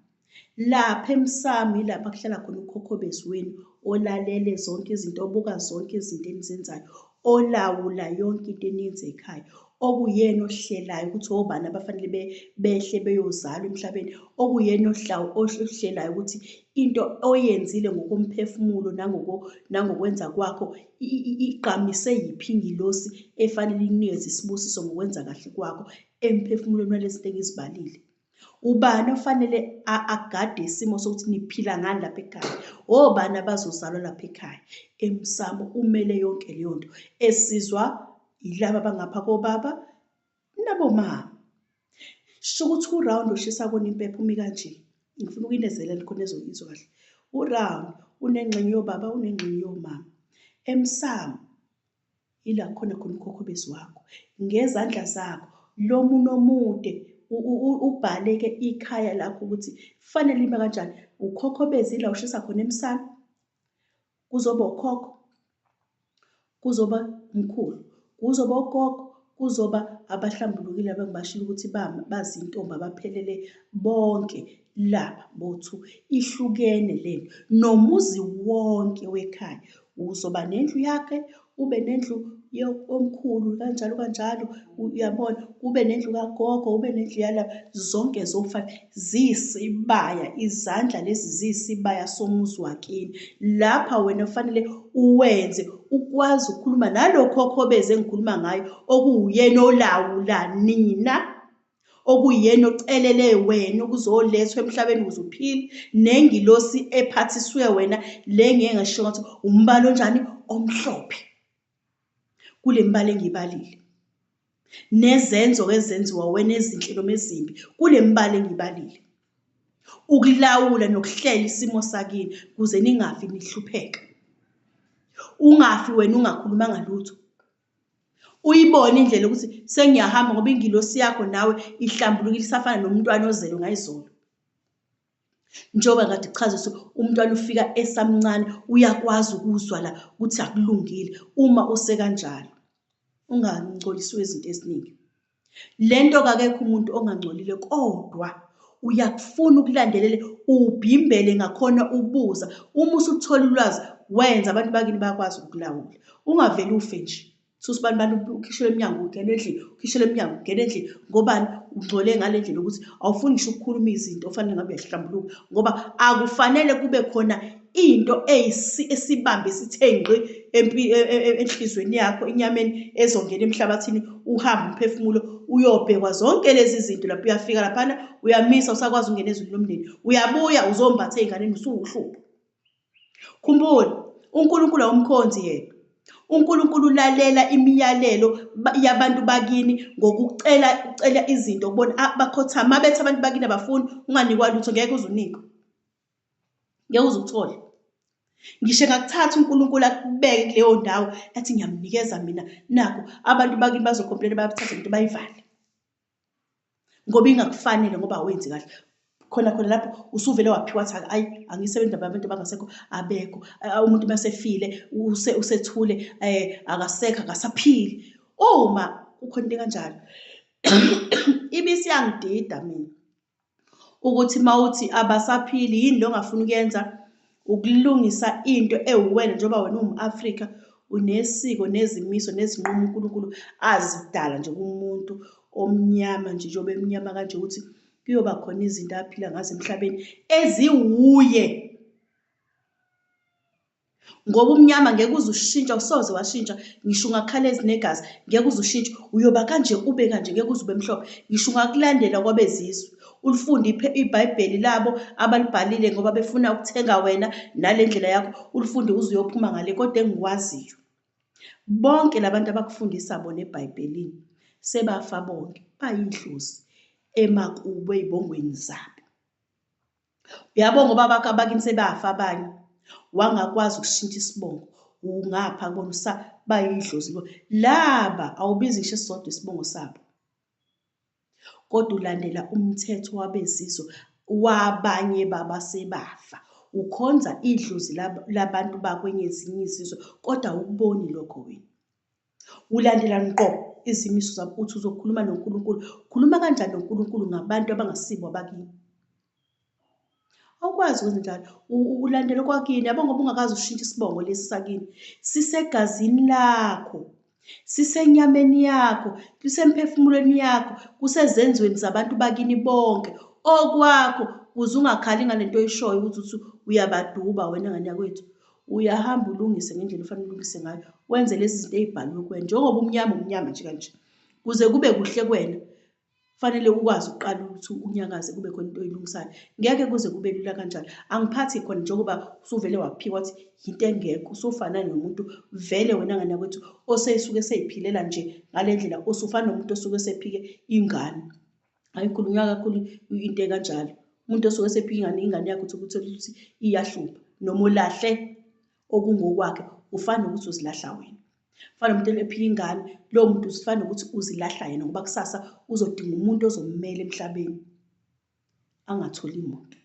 Lapha emsamo yilapha kuhlala khona ukhokhobezi wenu olalele zonke izinto, obuka zonke izinto enizenzayo, olawula yonke into eniyenza ekhaya, okuyena ohlelayo ukuthi obani abafanele behle beyozalwa emhlabeni, okuyena ohlelayo ukuthi into oyenzile ngokomphefumulo nangokwenza kwakho igqamise yiphi ingilosi efanele ikunikeze isibusiso ngokwenza kahle kwakho emphefumulweni walezi zinto engizibalile. Ubani ofanele agade isimo sokuthi niphila ngani lapha ekhaya? Obani abazozalwa lapha ekhaya? Emsamo umele yonke leyo nto esizwa yilaba abangapha kobaba nabomama. Sho ukuthi uround oshisa kona impepho umi kanje. Ngifuna ukuyinezelela khona ezoyizwa kahle. Uround unengxenye yobaba unengxenye yomama. Emsamo Ila kukhona khona ukhokhobezi wakho. Ngezandla zakho lo munwe omude ubhale-ke ikhaya lakho ukuthi kufanele lime kanjani. Ukhokhobezi ila ushisa khona emsamo, kuzoba ukhokho, kuzoba umkhulu, kuzoba ugogo, kuzoba abahlambulukile abengibashilo ukuthi bazintombi abaphelele bonke laba bo-two. Ihlukene lento nomuzi wonke wekhaya Uzoba nendlu yakhe, ube nendlu yomkhulu kanjalo kanjalo, uyabona, ube nendlu kagogo, ube nendlu yala, zonke zofa ziyisibaya, izandla lezi ziyisibaya somuzi wakini. Lapha wena kufanele uwenze ukwazi ukukhuluma nalo khokhobezi engikhuluma ngayo okuwuyena olawula nina. okuyena ocelele wena ukuzolethwa emhlabeni ukuze uphile, nengilosi ephathisiwe wena le ngeke ngisho ngathi umbala onjani omhlophe kule mibala engiyibalile nezenzo ezenziwa wena ezinhle noma ezimbi kule mibala engiyibalile ukulawula nokuhlela isimo sakini kuze ningafi nihlupheka ungafi wena ungakhulumanga lutho Uyibone indlela ukuthi sengiyahamba ngoba ingilosi yakho nawe ihlambulukile isafana nomntwana ozelwe ngayizolo. Njengoba kade kuchaza ukuthi umntwana ufika esamncane uyakwazi ukuzwa la ukuthi akulungile uma usekanjalo. Ungangcoliswa izinto eziningi. Le nto kakekho umuntu ongangcolile kodwa uyakufuna ukulandelele ubhimbele ngakhona ubuza uma usuthola ulwazi wenza abantu bakini bayakwazi ukukulawula ungavele ufe nje susa ubani bani ukhishelwe emnyango ungena endlini ukhishelwe emnyango ungena endlini ngobani ungcole ngale ndlela ukuthi awufuni ngisho ukukhuluma izinto ofanele ngabe uyahlambuluka ngoba akufanele kube khona into esibambe sithe ngqi enhlizweni yakho enyameni ezongena emhlabathini uhambe umphefumulo uyobhekwa zonke lezi zinto lapho uyafika laphana uyamisa usakwazi ukungena ezweni lomndeni uyabuya uzombatha ey'nganeni usuwuhlupho khumbula uNkulunkulu awumkhonzi yena uNkulunkulu ulalela imiyalelo yabantu bakini ngokucela ucela izinto kubona bakhothama mabethi abantu bakini abafuni unganikwa lutho ngeke uze unikwe ngeke uze ukuthole ngisho engakuthatha uNkulunkulu akubeke kuleyo ndawo athi ngiyamnikeza mina nakho abantu bakini bazocomplain bayakuthatha into bayivale ngoba ingakufanele ngoba awenzi kahle khona khona lapho usuvele waphiwa athi ayi angisebenzi nabo abantu abangasekho abekho umuntu masefile usethule akasekho akasaphili uma kukhona into kanjalo ibisiyangidida mina ukuthi mawuthi abasaphili yini le ongafuni ukuyenza ukulungisa into ewuwena njengoba wena uwum-Afrika unesiko nezimiso nezinqumo uNkulunkulu azidala nje kumuntu omnyama nje njengoba emnyama kanje ukuthi kuyoba khona izinto aphila ngazo emhlabeni eziwuye. Ngoba umnyama ngeke uze ushintshe, awusoze washintsha ngisho ungakhala ezinegazi ngeke uze ushintshe, uyoba kanje ube kanje ngeke uze ube mhlophe. Ngisho ungakulandela kwabezizwe ulifunde iBhayibheli labo abalibhalile ngoba befuna ukuthenga wena nale ndlela yakho, ulifunde uze uyophuma ngale kodwa engikwaziyo bonke labantu abakufundisa bona eBhayibhelini sebafa bonke, bayidlozi emakubo ey'bongweni zabo. Uyabo ngoba abakho abakini sebafa abanye wangakwazi ukushintsha isibongo ungapha kubona usa bayidlozi laba awubizi ngisho esisodwa isibongo sabo kodwa ulandela umthetho wabezizwe wabanye babasebafa ukhonza idlozi labantu bakwenye ezinye izizwe kodwa awukuboni lokho wena. Ulandela ngqo izimiso zabo uthi uzokhuluma noNkulunkulu. Ukhuluma kanjani noNkulunkulu ngabantu abangasibo abakini? Awukwazi ukwenza njalo. Ulandela okwakini yabo ngoba ungakaze ushintshe isibongo lesi sakini. Sisegazini lakho. Sisenyameni yakho, kusemphefumulweni yakho, kusezenzweni zabantu bakini bonke. Okwakho kuze ungakhali ngalento oyishoyo ukuthi uthi uyabaduba wena ngane yakwethu. Uyahamba ulungise ngendlela ofanele ulungise ngayo, wenze lezi zinto ey'bhaliwe kuwena. Njengoba umnyama umnyama nje kanje, kuze kube kuhle kuwena fanele ukwazi ukuqala ukuthi unyakaze kube khona into oyilungisayo. Ngeke kuze kube lula kanjalo. Angiphathi khona njengoba usuvele waphika wathi yinto engekho, usufana nomuntu vele wena ngane yakwethu osesuke esey'philela nje ngale ndlela, usufana nomuntu osuke esephike ingane. Ayikhulunywa kakhulu into ekanjalo. Umuntu osuke esephika ingane, ingane yakhe uthole uthole ukuthi iyahlupha noma ulahle okungokwakhe ufana nokuthi uzilahla wena. Fana nomuntu ephika ingane, lowo muntu usifana nokuthi uzilahla yena ngoba kusasa uzodinga umuntu ozommela emhlabeni angatholi muntu.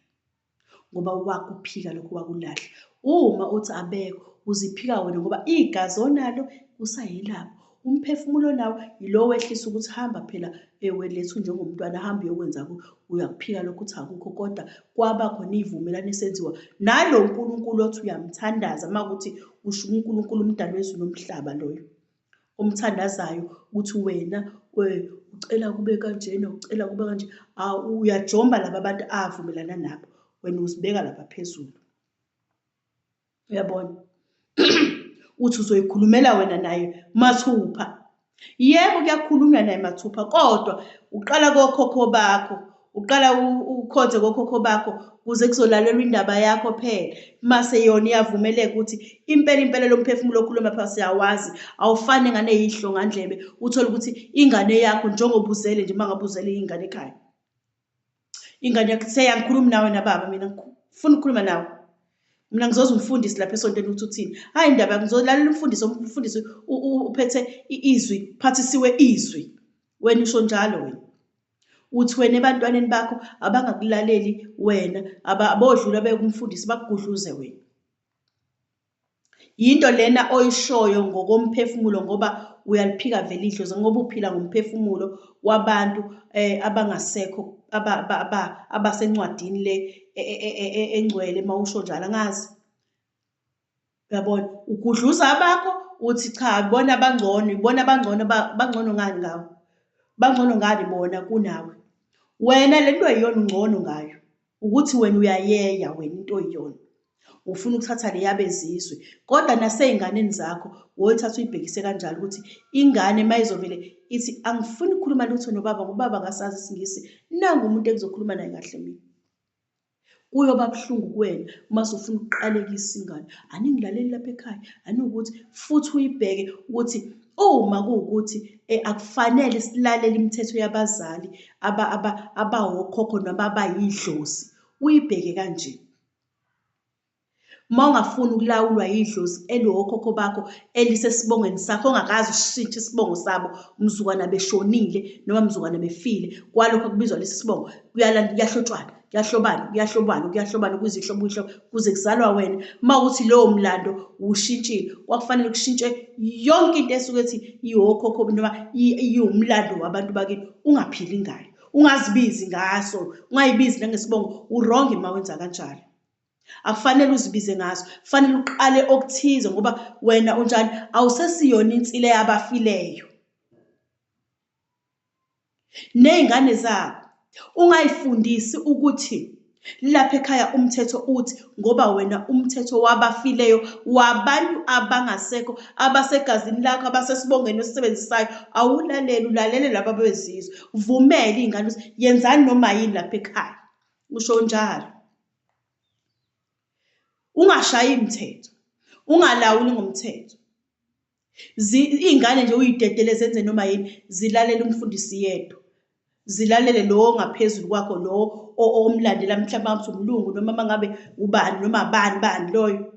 Ngoba wakuphika lokho wakulahla. Uma uthi abekho uziphika wena ngoba igazi onalo kusayilabo. Umphefumulo onawo yilo wehlisa ukuthi hamba phela ewe lethu njengomntwana hamba uyokwenza uyakuphika lokho uthi akukho kodwa kwaba khona ivumelwano esenziwa nalo Nkulunkulu othi uyamthandaza uma kuthi usho uNkulunkulu umdali wezulu nomhlaba loyo. Omthandazayo ukuthi wena ucela kube kanjena, ucela kube kanje, uyajomba laba bantu avumelana nabo, wena uzibeka lapha phezulu. Uyabona? Uthi uzoyikhulumela wena naye mathupha. Yebo kuyakhulunywa naye mathupha kodwa uqala kokhokho bakho, uqala ukhonze kokhokho bakho kuze kuzolalelwa indaba yakho phela. Mase yona iyavumeleka ukuthi impela impela lo mphefumulo okhuluma phela siyawazi, awufani nengane eyihlongandlebe uthole ukuthi ingane yakho njengoba uzele nje uma ngabe uzele ingane ekhaya. Ingane yakho seyangikhulumi nawe nababa mina ngifuna ukukhuluma nawe. Mina ngizoza umfundisi lapha esontweni ukuthi uthini. Hayi indaba yakho ngizolalela umfundisi umfundisi uphethe izwi, uphathisiwe izwi. Wena usho njalo wena. Uthi wena ebantwaneni bakho abangakulaleli wena abodlula beye kumfundisi bakugudluze wena. Yinto lena oyishoyo ngokomphefumulo ngoba uyaliphika vele idlozi ngoba uphila ngomphefumulo wabantu eh, abangasekho abasencwadini le e, e, e, engcwele mawusho njalo angazi. Uyabona ugudluza abakho uthi cha ibona abangcono ibona abangcono bangcono ngani ngawe bangcono ngani bona kunawe wena lento ayiyona ungcono ngayo ukuthi wena uyayeya wena into oyiyona ufuna ukuthatha le yabezizwe kodwa nasey'nganeni zakho woyithatha uyibhekise kanjalo ukuthi ingane uma izovele ithi angifuni ukukhuluma lutho nobaba ngoba ubaba akasazi isingisi nangu umuntu engizokhuluma naye kahle mina Kuyoba buhlungu kuwena uma usufuna ukuqalekisa ingane. Aningilaleli lapha ekhaya, anukuthi futhi uyibheke ukuthi uma kuwukuthi eh, akufanele silalele imithetho yabazali abawokhokho noma abayidlozi, uyibheke kanje. Uma ungafuni ukulawulwa yidlozi eliwokhokho bakho elisesibongweni sakho ongakaze ushintshe isibongo sabo mzukwana beshonile noma mzukwana befile kwalokho kubizwa lesi sibongo kuyahlotshwana kuyahlobana kuyahlobana kuyahlobana kuzihlobo ihlobo kuze kuzalwa wena uma ukuthi lowo mlando ushintshile kwakufanele kushintshe yonke into esuke ethi iwokhokho noma iwumlando wabantu bakini ungaphili ngayo ungazibizi ngaso ungayibizi nangesibongo urongi uma wenza kanjalo. Akufanele uzibize ngaso, kufanele uqale okuthize ngoba wena unjani awusesiyona insila yabafileyo. Ney'ngane zabo ungay'fundisi ukuthi lapha ekhaya umthetho uthi ngoba wena umthetho wabafileyo wabantu abangasekho abasegazini lakho abasesibongeni osisebenzisayo awulaleli ulalele laba bezizwe. Vumela iy'ngane ukuthi yenzani noma yini lapha ekhaya, usho njalo. Ungashayi mthetho, ungalawuli ngomthetho. Iy'ngane nje uyidedele zenze noma yini, zilalele umfundisi yedwa. Zilalele lo ongaphezulu kwakho lo omlandela mhlawumbe ngabe umlungu noma uma ngabe ubani noma bani bani loyo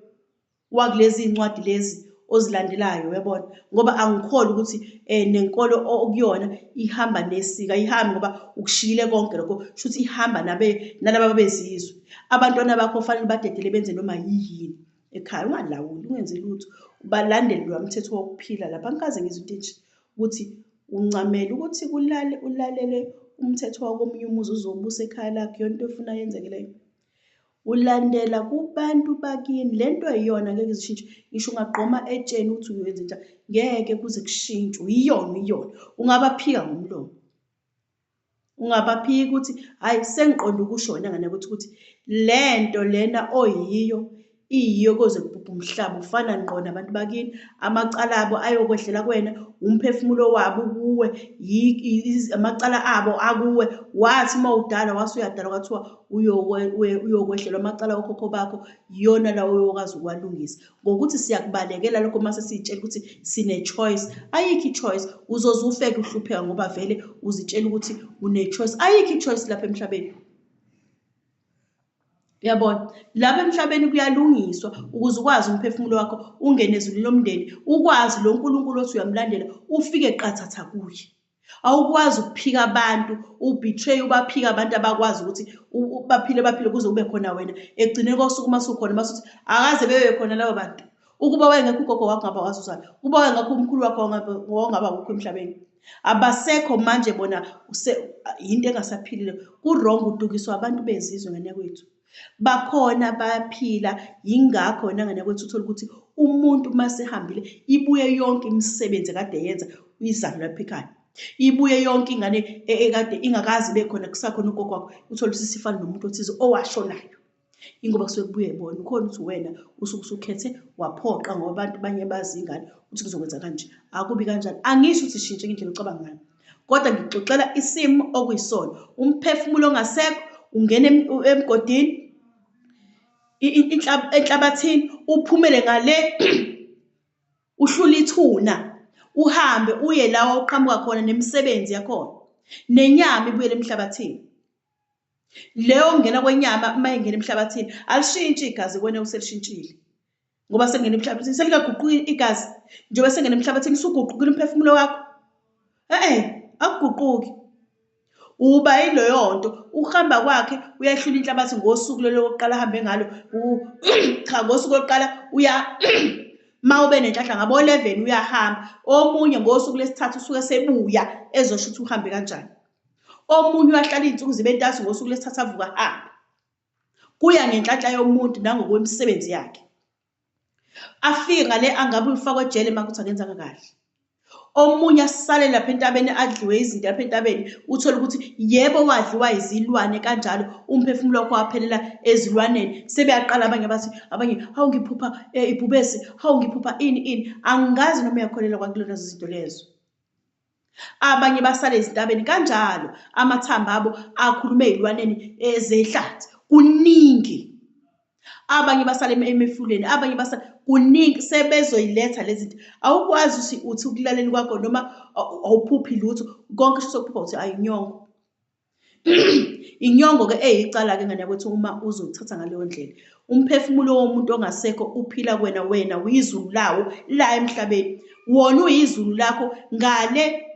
wakulezi iy'ncwadi lezi ozilandelayo uyabona. Ngoba angikholwa ukuthi nenkolo okuyona ihamba nesiko, ayihambi ngoba ukushiyile konke lokho, shuthi ihamba nalaba abezizwe. Abantwana bakho kufanele ubadedele benze noma yini. Ekhaya ungalawuli ungenzi lutho ubalandele loya mthetho wokuphila lapha. Angikaze ngizwe into enje ukuthi uncamela ukuthi kulale ulalele umthetho wakomunye umuzi uzobusa ekhaya lakho iyona into ofuna yenzeke leyo. Ulandela kubantu bakini le nto iyona ngeke izishintshe ngisho ungagqoma etsheni ukuthi uyenze njani ngeke kuze kushintshwe iyona iyona ungabaphika ngomlomo. Ungabaphiki ukuthi hhayi sengiqonde ukusho wena ngane yakwethu ukuthi le nto lena oyiyo iyiyo koze kubhubhe umhlaba ufana ngqo nabantu bakini amacala abo ayokwehlela kuwena umphefumulo wabo ukuwe amacala abo akuwe wathi uma udala wase uyadala kwathiwa uyokwehlelwa amacala okhokho bakho iyona la oyokwazi ukuwalungisa ngokuthi siyakubalekela lokho mase siyitshela ukuthi sine-choice. Ayikho i-choice, uzoze ufeke uhlupheka ngoba vele uzitshela ukuthi une-choice. Ayikho i-choice lapha emhlabeni. Uyabona? Lapha emhlabeni kuyalungiswa ukuze ukwazi umphefumulo wakho ungene ezulwini lomndeni, ukwazi lo Nkulunkulu othi uyamlandela ufike qathatha kuye. Awukwazi ukuphika abantu, u-betray ubaphike abantu abakwazi ukuthi baphile baphile kuze kube khona wena. Ekugcineni kosuku uma usukhona mase uthi akaze bebe khona labo bantu. Ukuba wayengekho ugogo wakho ngabe awazuzana. Ukuba wayengekho umkhulu wakho wawungaba wukho emhlabeni. Abasekho manje bona yinto engasaphilile. Ku-wrong udukiswa abantu bezizwe ngane yakwethu. Bakhona bayaphila yingakho wena ngane yakwethu uthole ukuthi umuntu uma sehambile ibuye yonke imisebenzi ekade eyenza izalo lapha ekhaya. Ibuye yonke ingane ekade ingakaze ibe khona kusakhona ugogo wakho uthole ukuthi isifana nomuntu othize owashonayo. Ingoba kusuke kubuye bona ukhona ukuthi wena usuke usukhethe waphoqa ngoba abantu banye bazi ingane ukuthi kuzokwenza kanje. Akubi kanjalo. Angisho ukuthi shintshe indlela ocabanga ngayo. Kodwa ngikuxoxela isimo okuyisona. Umphefumulo ongasekho ungena emgodini enhlabathini uphumele ngale uhlule ithuna uhambe uye la oqhamuka khona nemisebenzi yakhona nenyama ibuyele emhlabathini. Leyo kungena kwenyama uma ingena emhlabathini alishintshi igazi kuwena uselishintshile. Ngoba sengena emhlabathini selikaguquki igazi njengoba sengena emhlabathini usuguqukile umphefumulo wakho. E-e akuguquki. Uba yileyo nto ukuhamba kwakhe uyayihlula inhlabathi ngosuku lolo lokuqala ahambe ngalo cha ngosuku lokuqala uya uma ube nenhlanhla ngabo-11 uyahamba omunye ngosuku lesithathu usuke sebuya ezosho ukuthi uhambe kanjani. Omunye uyahlala iy'nsuku zibe ntathu ngosuku lwesithathu avuke ahambe. Kuya ngenhlanhla yomuntu nangokwemisebenzi yakhe. Afike ngale angabe ufakwa ejele uma kuthi akenzanga kahle. Omunye asale lapha entabeni adliwe izinto lapha entabeni uthole ukuthi yebo wadliwa izilwane kanjalo umphefumulo wakho waphelela ezilwaneni sebeyaqala abanye bathi abanye hawu ngiphupha ibhubesi hawu ngiphupha ini ini angazi noma uyakholelwa kwakulona zinto lezo. Abanye basale ezintabeni kanjalo amathambo abo akhulume ey'lwaneni ezehlathi kuningi. Abanye basale emifuleni, abanye basale kuningi sebezoyiletha lezi zinto. Awukwazi ukuthi uthi ukulaleni kwakho noma awuphuphi lutho konke sokuphupha uthi ayi inyongo. Inyongo-ke eyicala-ke ngane yakwethu uma uzothatha ngaleyo ndlela. Umphefumulo womuntu ongasekho uphila kuwena, wena uyizulu lawo la emhlabeni. Wona uyizulu lakho ngale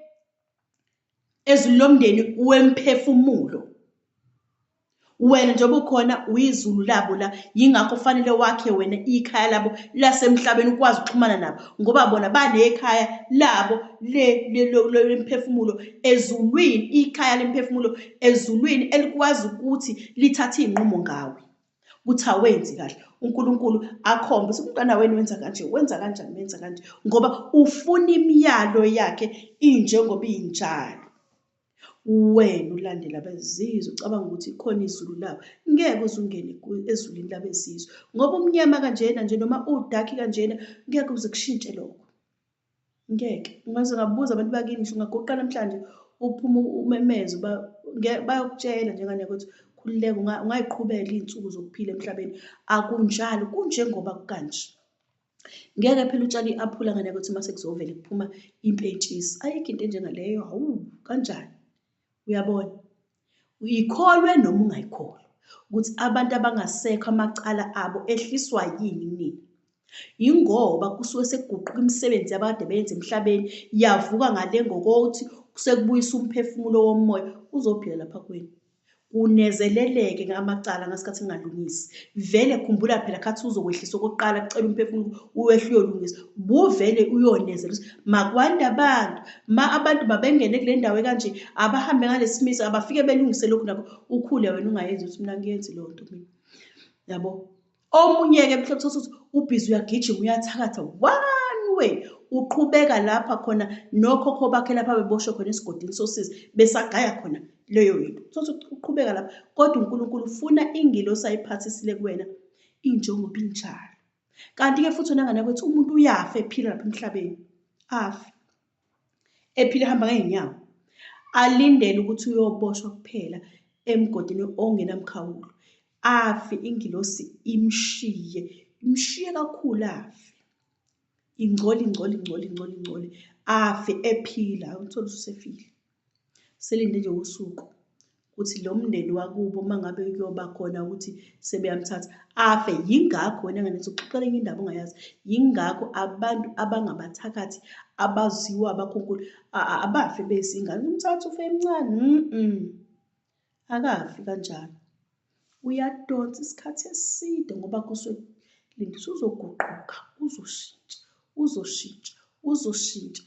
ezulu lomndeni wemphefumulo. Wena njengoba ukhona uyizulu labo la, yingakho kufanele wakhe wena ikhaya labo lasemhlabeni ukwazi ukuxhumana nabo ngoba bona banekhaya labo lemphefumulo ezulwini, ikhaya lemphefumulo ezulwini elikwazi ukuthi lithathe iy'nqumo ngawe ukuthi awenzi kahle. UNkulunkulu akhombe ukuthi umntwana wenu wenza kanje, wenza kanjani, wenza kanje ngoba ufuna imiyalo yakhe injengoba injalo. Wena ulandela abezizwe ucabanga ukuthi khona izulu labo. Ngeke uze ungene ezulwini labezizwe ngoba umnyama kanjena nje noma udakhi kanjena ngeke uze kushintshe lokho. Ngeke. Ungaze ungabuza abantu bakini ngisho ungaguqa namhlanje uphume umemeze bayokutshela njengane ukuthi khululeka ungayiqhubela iy'nsuku zokuphila emhlabeni. Akunjalo, kunjengoba kukanje. Ngeke phela utshale i-aphula ngane yakithi uma sekuzovele kuphuma impentshisi. Ayikho into enjengaleyo, hawu kanjani? Uyabona? Uyikholwe noma ungayikholwa ukuthi abantu abangasekho amacala abo ehliswa yini kunina. Yingoba kusuke sekuguquka imisebenzi yabakade beyenza emhlabeni yavuka ngale ngokuthi sekubuyisa umphefumulo womoya uzophila lapha kwenu. Kunezeleleke amacala ngasikhathi ngingalungisi. Vele khumbula phela khathi uzokwehlisa okokuqala kucela umphefumulo uwehle uyolungisa. Buvele uyonezela ukuthi makwande abantu, ma abantu mabengene kule ndawo ekanje, abahambe ngalesimiso, abafike belungise lokhu nakho. Ukhule wena ungayenzi ukuthi mina ngiyenzi leyo nto mina. Yabo? Omunye-ke mhlawumbe uthole ukuthi ubhizi uyagijima uyathakatha one way uqhubeka lapha khona nokhokho bakhe lapha beboshwe khona esigodini sosizi besagaya khona leyo yinto. Uthole ukuthi uqhubeka lapha kodwa uNkulunkulu ufuna ingilosi ayiphathisile kuwena injengoba injalo. Kanti-ke futhi wena ngane yakwethu umuntu uyafa ephila lapha emhlabeni afe. Ephila ehamba ngey'nyawo, alindele ukuthi uyoboshwa kuphela emgodini ongenamkhawulo. Afe ingilosi imshiye, imshiye kakhulu afe. Ingcole, ingcole, ingcole, ingcole, ingcole, afe ephila, uthole ukuthi usefile. Selinde nje usuku ukuthi lo mndeni wakubo uma ngabe kuyoba khona ukuthi sebeyamthatha afe. Yingakho wena ngane uzoxoxela enye indaba ongayazi. Yingakho abantu abangabathakathi abaziwa abakhonkulu abafi bezingane. Umthakathi ufe emncane. Akafi kanjalo. Uyadonsa isikhathi eside ngoba kusuke uzoguquka, uzoshintsha, uzoshintsha, uzoshintsha.